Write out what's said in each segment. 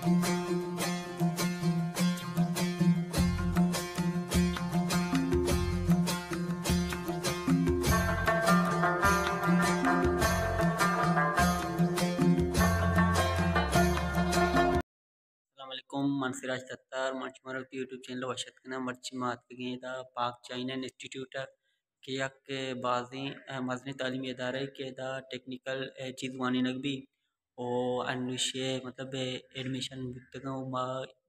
السلام علیکم، من سراج ستار، من شمارا وتی یوٹیوب چینل ءَ وش اتک کناں۔ مرچی ما اتکگیں ادا پاک چائنا انسٹیٹیوٹ ءَ کہ یک بازیں، ءَ، مزنیں تعلیمی ادارہ ءَ کہ ادا ٹیکنیکل، ءَ، چیز وانینگ بی او انوشے مطلب، ءَ، ایڈمیشن بوتگاں او ما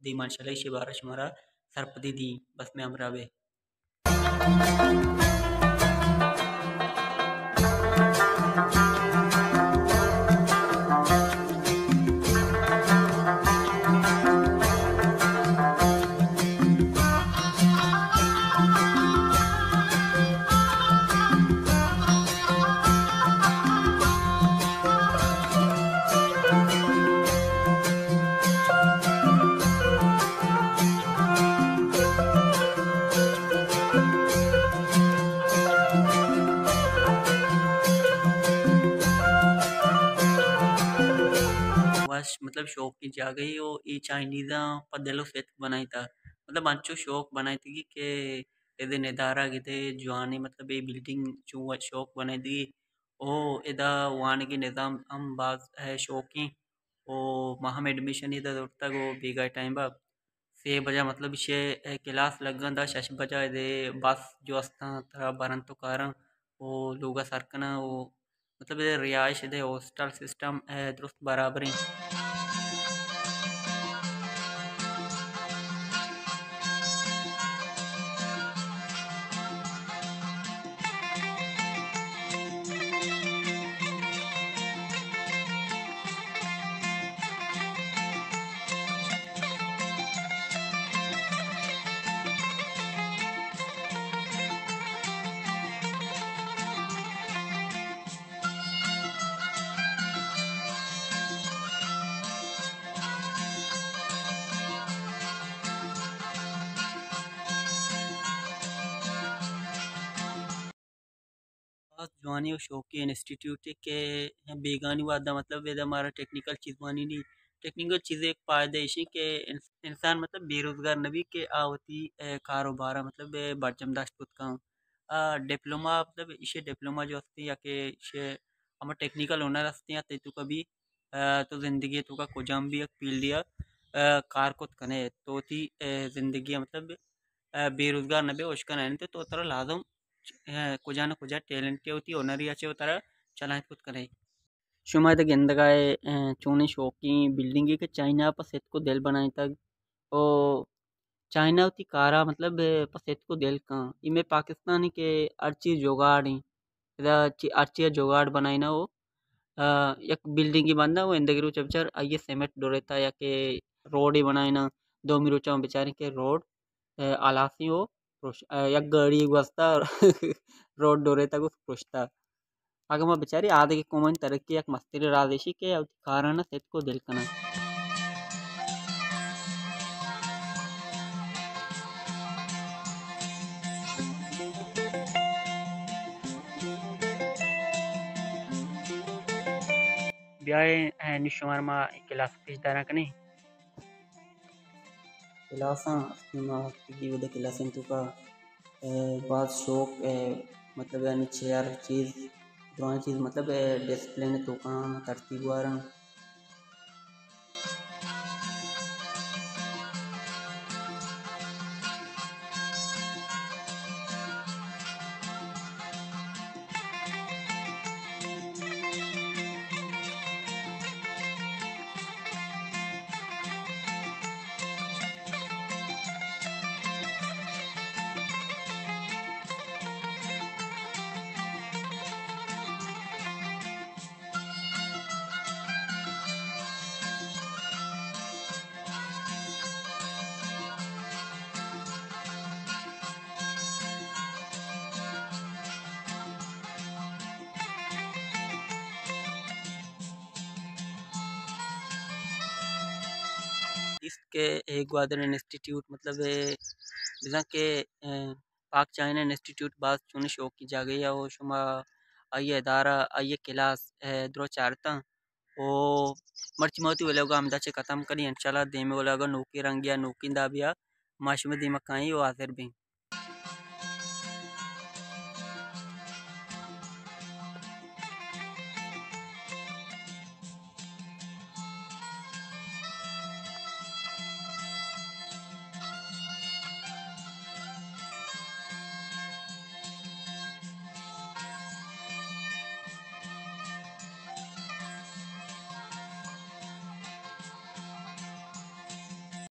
دیما انشاءاللہ ایشی بارہ شمارا سرپدی دیں۔ بس مئے ہمراہ بے۔ وش، مطلب، شوقیں جاگہے او اے چائنیزاں پہ دل و ستک بنائینتہ۔ مطلب، انچو شوق بنائینتگی کہ ادے ندارگ، ادے جوانیں، مطلب، اے بلڈنگ چو شوق بنائینتگی۔ او ادا وانگی نظام ہم باز، اے، شوقیں۔ او ما ہم ایڈمیشن ادا زرتگ او بیگاہ ٹائم با سے بجہ، مطلب، ایشی ءَ کلاس لگاں، داں شش بجہ ادے بس جو استاں ترا برنت و کاراں او لوگا سر کناں او، مطلب، ادے رہائش، ادے ہاسٹل سسٹم، اے، درست برابریں۔ باز جوانیں و شوقیں انسٹیٹیوٹے کہ بیگانی وہدا، مطلب، ادا مارا ٹیکنیکل چیز وانینی، ٹیکنیکل چیزے یک فائدہ ایشی کہ انس-، انسان، مطلب، بے روزگار نبی کہ آ وتی، اے، کاروبارا، مطلب، اے، برجم داشت کت کن۔ آ، ڈپلوما، مطلب، ایشی ڈپلوما جو ہستی یا کہ ایشی ہما ٹیکنیکل ہنر ہستی یا تئی توکا بھی، اے، تو زندگی توکا کجام بھی یک فیلڈیا، اے، کار کت کنے تو وتی، اے، زندگی، مطلب، اے، بے روزگار نبے، اشکن انت تو ترا لازم، اے، کجا نہ کجا ٹیلنٹ وتی ہنری اچے و ترا چلائینت کت کنے۔ شما ادا گندگا اے، اے، چونیں شوقیں بلڈنگے کہ چائنا پہ ستک و دل بنائینتگ۔ او چائنا وتی کارا، مطلب، اے، پہ ستک و دل کن۔ اے مئے پاکستانی کہ ہر چیز جگاڑ ایں۔ ادا چی-، ہر چیز جگاڑ بنائینا او، اے، یک بلڈنگے بندہ او اندگی روچ بچار آئیے سیمنٹ ڈوریتا یا کہ روڈے بنائینا، دومی روچا بچاریں کہ روڈ، اے، ہلاسیں او پروش-، اے، یک گاڑی گوستا روڈ ڈوریتا گوس پروشتا۔ اگاں ما بچاریں آ دگہ قومانی ترقی یک مستریں راز ایشی کہ وتی کارانا ستک و دل کناں۔ بیائے، اے، نی شمار ما کلاس پیش دارا کنیں۔ کلاساں ہستیں ما ہفتگی اود ء کلاسانی توکا، اے، باز شوق، اے، مطلب یعنی چیئر چیز، درائیں چیز مطلب، اے، ڈسپلن ء توکا ترتیب واراں۔ است کہ اے گوادر انسٹیٹیوٹ مطلب اے بزاں کہ، اے، پاک چائنا انسٹیٹیوٹ باز چونیں شوقی جاگہے ء و شما آئی ء ادارہ، آئی ء کلاس، اے، درو چارتاں۔ او مرچی ما وتی ولاگ ءَ ہمدا چہ ختم کنیں، انشاءاللہ دیمی ولاگ ءَ نوکیں رنگے ءَ نوکیں دابے ءَ ما شمئے دیما کائیں و حاضر بیں۔